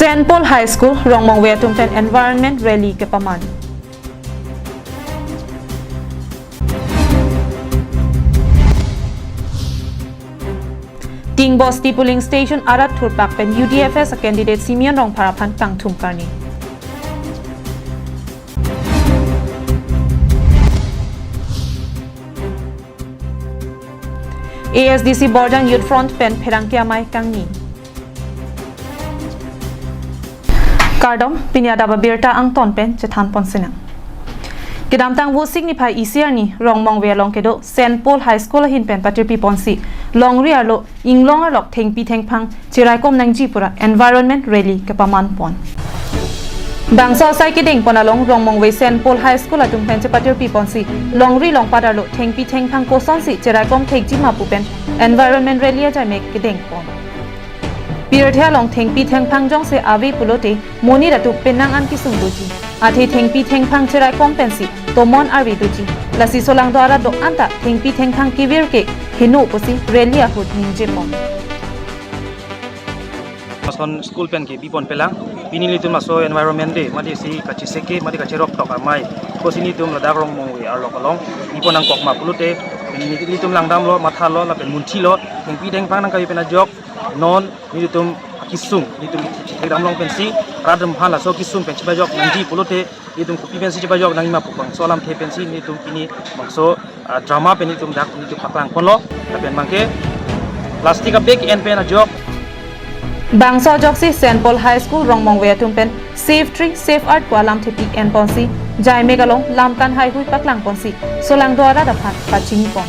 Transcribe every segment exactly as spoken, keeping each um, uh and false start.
Saint Paul High School, Rongmongve atum pen environment rally kepaman. Tingbosti polling station arat thurpak pen U D F S candidate Simeon Rongphar aphan kangthum karni. A S D C Borjan Youth Front pen pherangke amei kangni. Kardom, pini adap abirta angton pen chethan pon sinang. Kedamtang Vosik niphai isi arni Rongmongve along kedo Saint Paul High School ahin pen patirpi ponsi longri arlo inglong arlok thengpi thengphang cheraikom nangji pura environment rally kepaman pon. Bangso asai kedeng pon along Rongmongve Saint Paul High School atum pen chepatirpi ponsi longri longpat arlo thengpi thengphang kosonsi cheraikom thekji ma pu pen environment rally ajai mek kedeng pon. Pirthe along thengpi thengphang jongsi ave pulote monit atum penang an kesung doji. Athe thengpi thengphang cheraikom pensi tomon arve doji. Lasi solangdo arat do-an ta thengpi thengphang kevir ke heno pusi rally ahut ningje pon. Lason school pen kebi pon pelang. Pini nelitum laso environment day, mate si kacheseke, mate kacherok tok amei. Pusi nelitum ladak Rongmongve arlo along bi pon nangkok ma pulote, nelitum langdamlo, mathalo, lapen munthilo, thengpi thengphang nangkavi pen ajok, non nelitum akesung, nelitum thekdam long pensi, radem phan laso kesung pen chepajok nangji pulote, nelitum kopi pensi chepajok nangji ma pu bangso alamthe pensi, nelitum pini bangso, ah, drama pen nelitum dak nelitum paklang ponlo, lapen abangke plastic abag en pen ajok. Bangso ajoksi Saint Paul High School Rongmongve atum pen Save Tree, Save Earth pu alamthe pi en ponsi, jai mek along lam kan haihui paklang ponsi, solangdo arat aphan pachini pon.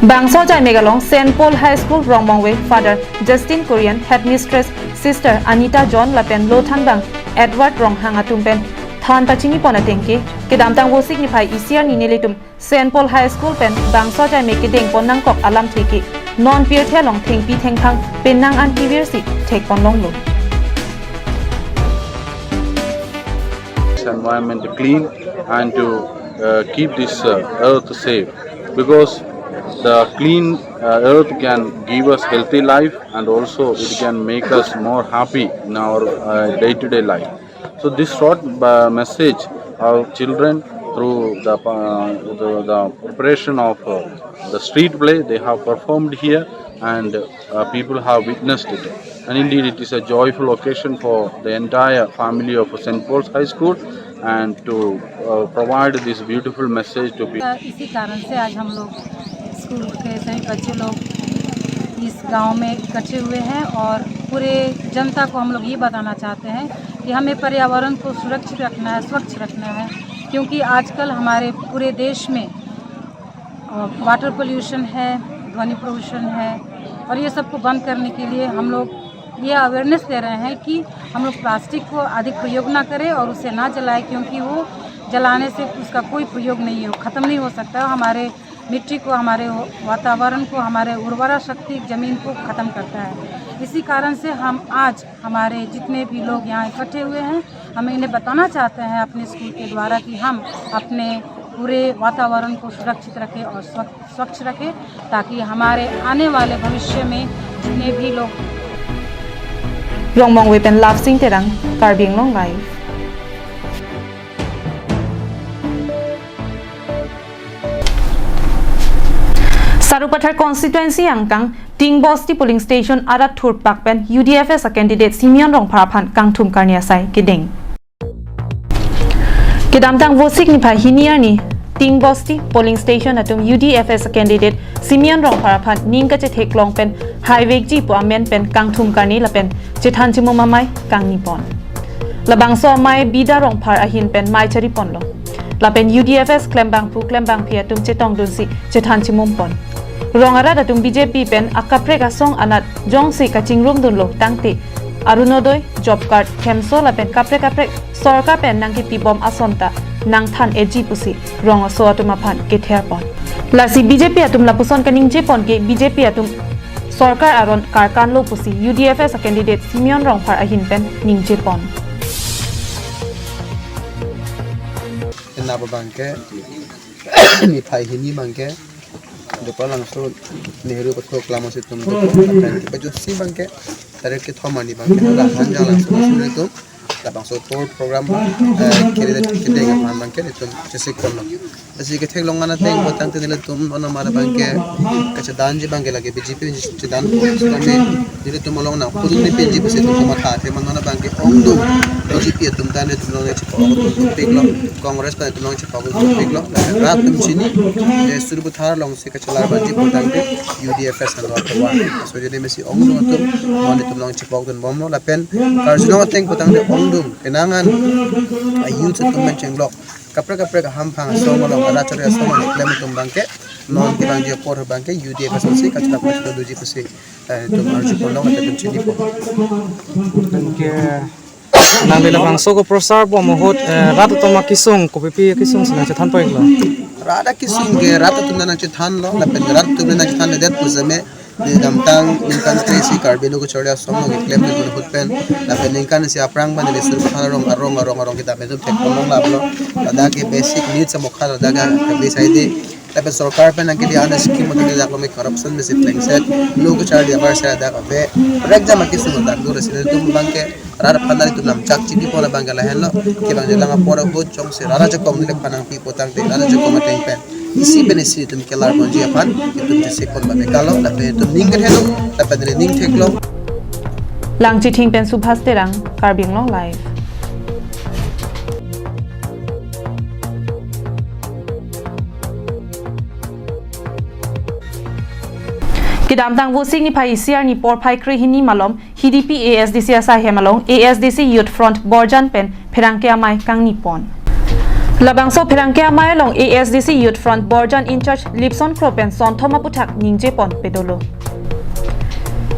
Bangso jai mek along Saint Paul High School Rongmongve Father Justin Korean, Headmistress Sister Anita John lapen lothanbang Edward Ronghang atum pen than pachini pon ateng ke, kedamtang Vosik niphai isi arni nelitum Saint Paul High School pen bangso jai mek kedeng pon nangkok alamthe ke, non pirthe along thengpi thengphang penang an kevirsi thek pon longlo. This environment clean and to uh, keep this uh, earth safe, because the clean uh, earth can give us healthy life and also it can make us more happy in our uh, day-to-day life. So this short uh, message, our children through the, uh, the, the preparation of uh, the street play, they have performed here and uh, people have witnessed it. And indeed, it is a joyful occasion for the entire family of Saint Paul's High School and to uh, provide this beautiful message to people. इसी कारण से आज हम लोग स्कूल के सभी बच्चे लोग इस गांव में इकट्ठे हुए हैं और पूरे जनता को हम लोग ये बताना चाहते हैं कि हमें पर्यावरण को सुरक्षित रखना है, स्वच्छ रखना है, क्योंकि आजकल हमारे पूरे देश में वाटर पोल्यूशन है, ध्वनि प्रदूषण है, और ये सबको बंद करने के लिए हम लोग ये अवेयरनेस दे रहे हैं कि हम लोग प्लास्टिक को अधिक प्रयोग ना करें और उसे ना जलाएं, क्योंकि वो जलाने से उसका कोई प्रयोग नहीं है, ख़त्म नहीं हो सकता है। हमारे मिट्टी को, हमारे वातावरण को, हमारे उर्वरा शक्ति, ज़मीन को ख़त्म करता है। इसी कारण से हम आज, हमारे जितने भी लोग यहाँ इकट्ठे हुए हैं, हम इन्हें बताना चाहते हैं अपने स्कूल के द्वारा कि हम अपने पूरे वातावरण को सुरक्षित रखें और स्वच्छ स्वच्छ रखें, ताकि हमारे आने वाले भविष्य में जितने भी लोग Rongmongve pen Lapsing Terang, Karbi Anglong Live. Sarupathar constituency angkang Tingbosti polling station arat thurpak pen U D F S candidate Simeon Rongphar aphan kangthum karni asai kedeng. Kedamtang Vosik niphai hini arni Tingbosti polling station atum U D F S candidate Simeon Rongphar aphan ning kachetheklong pen haivekji pu amen pen kangthum karni lapen chethan chimum amei kangni pon. Labangso amei Bida Rongphar ahin pen mei chari ponlo. Lapen U D F S klembangphu klembangphi atum chetongdunsi chethan chimum pon. Rong arat atum B J P pen akaprek asong anat jongsi kachingrum dunlo tangte Arunodoi, job card, hemso lapen kaprek kaprek sorkar pen nangkipibom ason ta nangthan-etji pusi rong aso atum aphan kether pon. Lasi B J P atum lapuson kaningje pon ke B J P atum sorkar aron karkanlo pusi U D F S candidate Simeon Rongphar ahin pen ningje pon. Nabo abangke niphai hini abangke Dopa Langso Nehru Pathak Lamasi atum dopo lapen kipajusi abangke tarik kethom arni abangke hala Hanjanglangso atum labangso tour program, eh, kiri kedeng aphan abangke itum chesik ponlo. Lasi ketheklong an ateng putangte nelitum non amar abangke kachedanji abangke lake B J P chedan, sitame nelitum along nangpudun ni pinji pusi itum matha athe, non abangke ongdung B J P atum ta nelitum along chepok atum piklo, Congress ta itum along chepok atum piklo. Rat atum chini, eh, Sarupathar alongsi kachelar banji putangte U D F S alo atovar. So jadi mesi ongdung atum non itum along chepok dunbomlo lapen karjulong ateng putangte ongdung penang an a-youth atum pen chenglok kaprek kaprek ahamphang asong along, arat achari asong along klem atum abangke non kevangji apor abangke U D F S alongsi kachelak kachelak doji pusi, eh, itum arju ponlong lapen itum chinipo. Anke nangli labangso koprosar bom ahut, eh, rat atum akesung, kopipi akesung si nangchethan pon-iklo? Rat akesung ke rat atum nangchethanlo, lapen rat atum nangchethanledet pusitame kedamtang ningkan kre-isi Karbi Lo Kachari Asong along keklem ahut pen, lapen ningkan isi aphrang abang neli Sarupathar arong arong arong arong kedam atum thek ponlong laplo. Ladak ke basic needs amokha ladak ke basic ide. Lapen sorkar pen nangkele an scheme atum dak lo me corruption mesi plengset, lo kacharli abar sera dak ave, rek jam akesung dak do. Lasi nelitum abangke rat aphan nelitum namchak chipi pon abangke lahenlo, kevangji alang apor ahut jongsi rat ajakong neli aphan nangpi putangte rat ajakong ateng pen isi pen isi itum kelar ponji aphan itum chesik pon abangke kalo, lapen itum ning kethelo, lapen neli ning theklong. Langchithing pen Subhas Terang, Karbi Anglong Live. Kedamtang Vosik niphai isi arni porphai krehini malom Hidipi A S D C asaihem along A S D C Youth Front Borjan pen pherangke amei kangni pon. Labangso pherangke amei along A S D C Youth Front Borjan in-charge Lipson Kro pen sonthom aputhak ningje pon pedolo.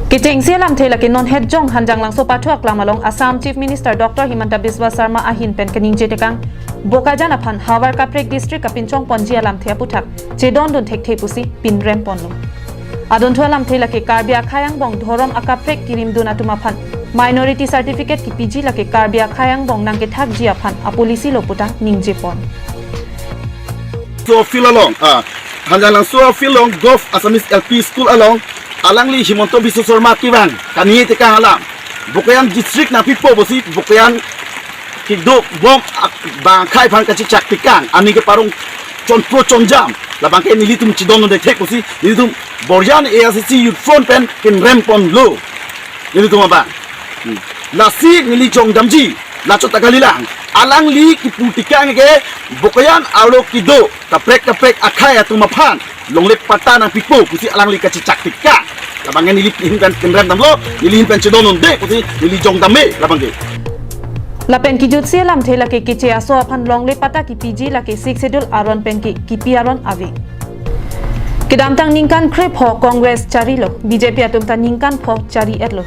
Kechengsi alamthe lake non het jong Hanjanglangso pathu aklam along Assam Chief Minister Doctor Himanta Biswa Sarma ahin pen keningje tekang Bokajan aphan havar kaprek district kapinchong ponji alamthe aputhak chedondun thekthe pusi pinrem ponlo. Adunthu alamthe lake Karbi akhei angbong dhorom akaprek kirimdun atum aphan minority certificate kipiji lake Karbi akhei angbong nangkethakji aphan apolicy lo putang ningje pon. So field along, ah, Hanjanglangso field along Govt Assamese L P School along alangli Himanta Biswa Sarma kevang kani tekang alam, Bokajan district nangpipo pusi Bokajan kedobom ak-, bang akhei aphan kachechak tekang, ani keparong chonpro chonjam, labangke nelitum chedondun thekthek pusi nelitum Borjan A S D C Youth Front pen pinrem ponlo. Nelitum abang. Hmm. Lasi neli jongdamji, lachot ta kalilang. Alangli kipu tekang ke Bokajan arlo kedo kaprek kaprek akhei atum aphan longle patta nangpipo pusi alangli kachechak tekang. Labangke neli ahin pen pinrem damlo, neli ahin pen chedondunde pusi neli jongdam me labangke. Lapen kejutsi alamthe lake keche aso aphan longle patta kipiji lake Sixth Schedule aron pen ke kipi aron ave. Kedamtang ningkan krepho Congress charilo, B J P atum ta ningkan pho chari-etlo.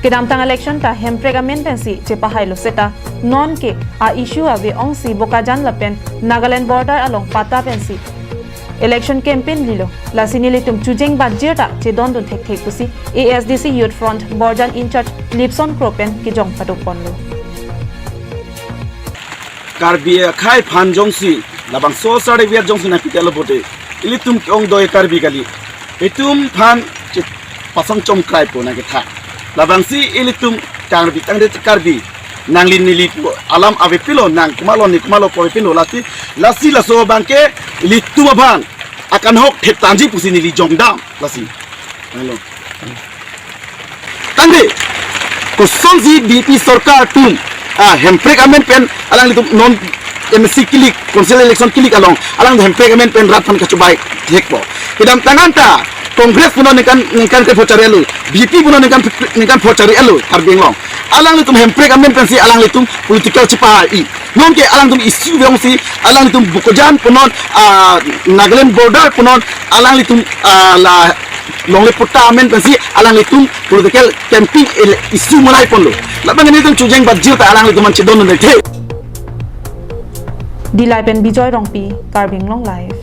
Kedamtang election ta hemprek amen pensi chepahailo seta, non ke a-issue ave ongsi Bokajan lapen Nagaland border along patta pensi election campaign lilo. Lasi nelitum chujeng bajir ta chedondun thekthe pusi A S D C Youth Front Borjan in-charge Lipson Kro pen kejong padok ponlo. Karbi akhei aphan jongsi labangso sar area jongsi nangpitelo bote, ilitum ke-ongdoi Karbi kali. Itum aphan chepasong chomkraipo nangketha. Labangsi ilitum Karbi tangte Karbi, nangli neli pu alam avepilo, nang komatlo ne komatlo pu avepilo, lasi, lasi laso abangke ilitum aphan akanghok theptangji pusi neli jongdam lasi. Hello. Tangte, kosonsi B J P sorkar atum, ah, hemprek amen pen alanglitum non M A C kilik, council election kilik along, alang hemprek amen pen rat aphan kachobai thekpo. Kedamtang anta Congress punon ningkan, ningkan krepho chari-etlo, B J P punon ningkan, ningkan pho chari-etlo Karbi Anglong. Alanglitum hemprek amen pensi alanglitum political chepa-i. Non ke alanglitum issue ave ongsi alanglitum Bokajan punon, ah, Nagaland border punon alanglitum, ah, la longle patta amen pensi alanglitum political campaign ele issue malai ponlo. Labang nelitum chujeng bajir ta alanglitum aphan chedondun thekthe. Dillai pen Bijoy Rongpi, Karbi Anglong Live.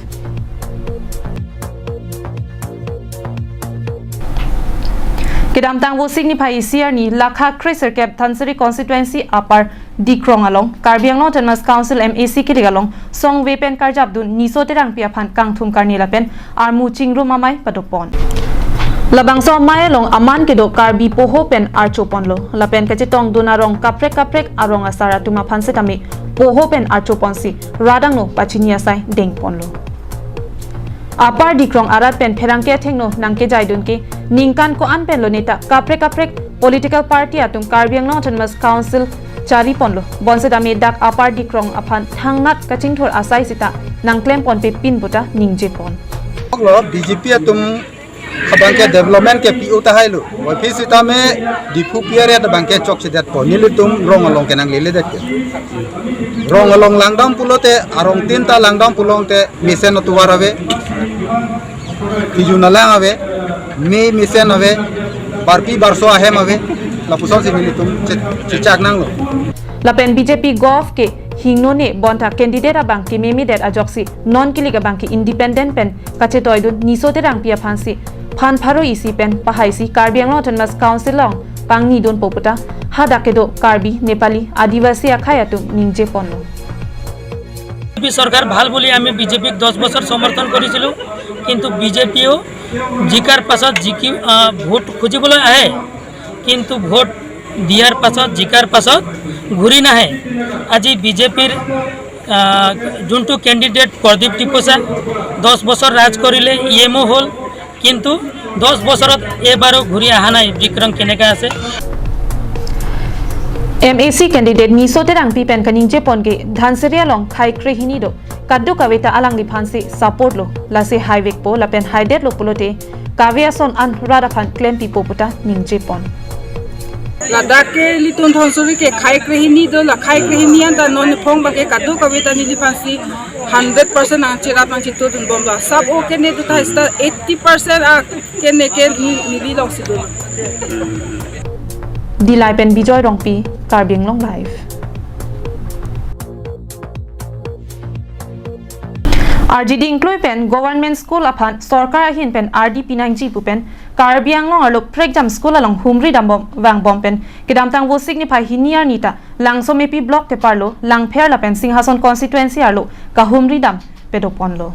Kedamtang Vosik niphai isi arni lakha kre sirkep Dhansiri constituency apar Dikrong along Karbi Anglong Autonomous Council M A C kilik along songve pen karjapdun Niso Terangpi aphan kangthum karni lapen armu chingrum amei padopon. Labangso amei along aman kedo Karbi poho pen archo ponlo. Lapen kachetongdun arong kaprek kaprek arong asar atum aphan setame poho pen archo ponsi rat angno pachini asai deng ponlo. Upper Dikrong arat pen pherangke athengno nangkejaidun ke ningkan ko-an pen loneta kaprek kaprek political party atum Karbi Anglong Autonomous Council chari ponlo. Bonsetame dak Upper Dikrong aphan thangnat kachingthur asai sita nangklem ponpe pin puta ningje pon. Lo B J P atum abangke development ke pi-o tahai lo. Waphi sitame Diphu P R A abangke chokchedet po. Nelitum rong along ke nangleledet ke. Rong along langdam pulote, arong tin ta langdam pulote, mesen atuwar ave. Pijun alang ave. Me mesen ave. Barpi barso ahem ave. Lapuson si nelitum che-, chechak nanglo. Lapen B J P govt ke hingnone bonta candidate abang kememedet ajoksi non kilik abang ke independent pen kachetoidun Niso Terangpi aphansi phan pharo isi pen pahaisi Karbi Anglong Autonomous Council along pangnidunpo puta hadak kedo Karbi, Nepali, Adivasi akhei atum ningje ponlo. BJP চৰকাৰ ভাল বুলি আমি বিজেপিক দহ বছৰ সমৰ্থন কৰিছিলোঁ, কিন্তু বিজেপিয়েও জিকাৰ পাছত জিকি আহ, ভোট খুজিবলৈ আহে, কিন্তু ভোট দিয়াৰ পাছত, জিকাৰ পাছত ঘূৰি নাহে। আজি বিজেপিৰ যোনটো কেণ্ডিডেট প্ৰদীপ টিপচা, দহ বছৰ ৰাজ কৰিলে, ই এমও হ'ল, কিন্তু দহ বছৰত এবাৰো ঘূৰি অহা নাই বিক্ৰম কেনেকা আছে। M A C candidate Niso Terangpi pen kaningje pon ke Dhansiri along khei krehini do kadokaveta alangliphansi support lo, lasi haivekpo lapen haidetlo pulote kave ason an rat aphan klempipo puta ningje pon. Ladak ke ilitum Dhansiri ke khei krehini do, la khei krehini anta non niphong abangke kadokaveta neliphansi hundred percent nangcherap nangchitudun bomlo. Sab o kene do tahai sita eighty percent a kene ke ni, neli alongsi do. Dillai pen Bijoy Rongpi, Karbi Anglong Live. R G D ingklui pen government school aphan sorkar ahin pen R D pinangji pu pen Karbi Anglong arlo prekjam school along humri dambom vangbom pen kedamtang Vosik niphai hini arni ta Langsomepi block keparlo Langpher lapen Singhason constituency arlo kahumri dam pedoponlo.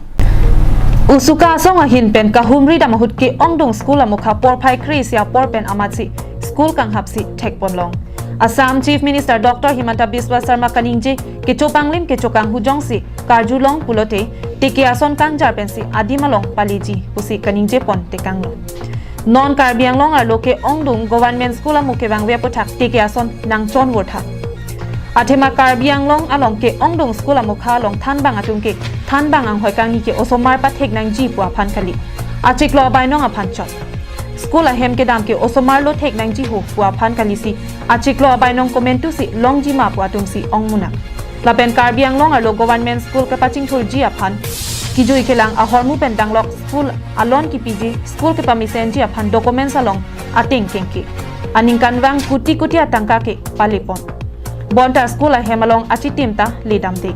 Usuka asong ahin pen kahumri dam ahut ke-ongdung school amokha porphai kre-isi apor pen amatsi school kanghapsi thekponlong. Assam Chief Minister Doctor Himanta Biswa Sarma kaningje kechopanglim kechokang hujongsi karjulong pulote teke ason kangjar pensi adim along paleji pusi kaningje pon tekanglo. Non Karbi Anglong arlo ke-ongdung government school amu kevangve aputhak teke ason nangchonvurtha. Athema Karbi Anglong along ke-ongdung school amokha along thanbang atum ke thanbang anghoi kangni ke osomar pathek nangji pu aphan kali. Achiklo abainong aphan chot. School ahem kedam ke osomar lo thek nangji ho pu aphan kalisi achiklo abainong komentusi longji ma pu atumsi ongmunak. Lapen Karbi Anglong arlo government school kapachingthurji aphan kijui kelang ahormu pen danglok school alon kipiji school kepamesenji aphan documents along ateng kengke. Aningkanvang kuti kuti atangka ke palepon. Bonta school ahem along achitim ta ledamde.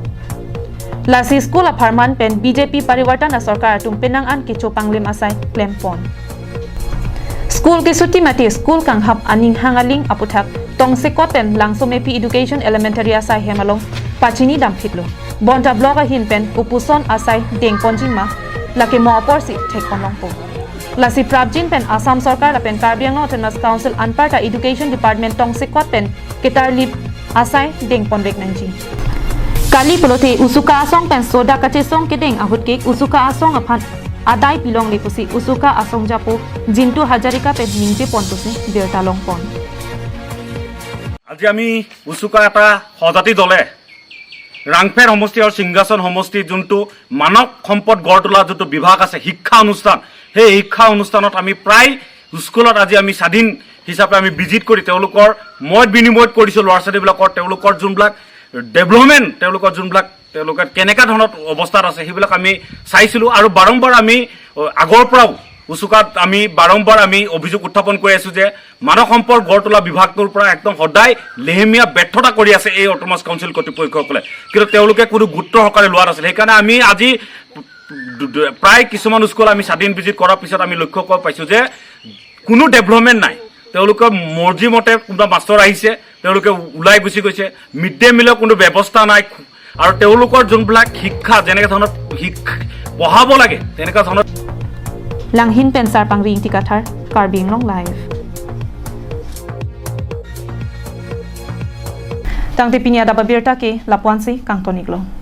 Lasi school apharman pen B J P Parivartan asorkar atum penang an kechopanglim asai klempon. School kesuti mate school kanghap aning hang aling aputhak tongsekot pen Langsomepi Education Elementary asai hem along pachini damphitlo. Bonta block ahin pen kopuson asai dengponji ma lake mo aporsi thekponlongpo. Lasi prapjin pen Assam sorkar lapen Karbi Anglong Autonomous Council anparta Education Department tongsekot pen ketarlip asai dengponvek nangji. Kali pulote Usuka asong pen soda kachesong kedeng ahut ke Usuka asong aphan adai pilongle pusi Usuka asong japo Jintu Hazarika pen ningje pon pusi birta longpon. আজি আমি উচুকা এটা সজাতি দলে ৰাংফেৰ সমষ্টি আৰু সিংহাচন সমষ্টি যোনটো মানৱ সম্পদ গঢ় তোলা যোনটো বিভাগ আছে, শিক্ষা অনুষ্ঠান, সেই শিক্ষা অনুষ্ঠানত আমি প্ৰায় স্কুলত আজি আমি স্বাধীন হিচাপে আমি ভিজিট কৰি তেওঁলোকৰ মত বিনিময় কৰিছোঁ, ল'ৰা ছোৱালীবিলাকৰ তেওঁলোকৰ যোনবিলাক ডেভেলপমেণ্ট, তেওঁলোকৰ যোনবিলাক তেওঁলোকে কেনেকুৱা ধৰণৰ অৱস্থাত আছে সেইবিলাক আমি চাইছিলোঁ। আৰু বাৰম্বাৰ আমি আগৰ পৰাও উচুকাত আমি বাৰম্বাৰ আমি অভিযোগ উত্থাপন কৰি আছোঁ যে মানৱ সম্পদ গঢ় তোলা বিভাগটোৰ পৰা একদম সদায় লেহেমীয়া ব্যৰ্থতা কৰি আছে এই অট'নমাছ কাউন্সিল কৰ্তৃপক্ষসকলে, কিন্তু তেওঁলোকে কোনো গুৰুত্ব সহকাৰে লোৱা নাছিল। সেইকাৰণে আমি আজি দু- দু- প্ৰায় কিছুমান স্কুল আমি স্বাধীন ভিজিট কৰাৰ পিছত আমি লক্ষ্য কৰিব পাইছোঁ যে কোনো ডেভেলপমেণ্ট নাই। তেওঁলোকে মৰ্জি মতে কোনোবা মাষ্টৰ আহিছে, তেওঁলোকে ওলাই গুচি গৈছে। মিড ডে মিলৰ কোনো ব্যৱস্থা নাই। আৰু তেওঁলোকৰ যোনবিলাক শিক্ষা যেনেকে ধৰণৰ শিক- পঢ়াব লাগে তেনেকুৱা ধৰণৰ Langhin pen Sarpangri Ingti Kathar, Karbi Anglong Live. Tangte pini adap abirta ke lapu-ansi kangton-iklo.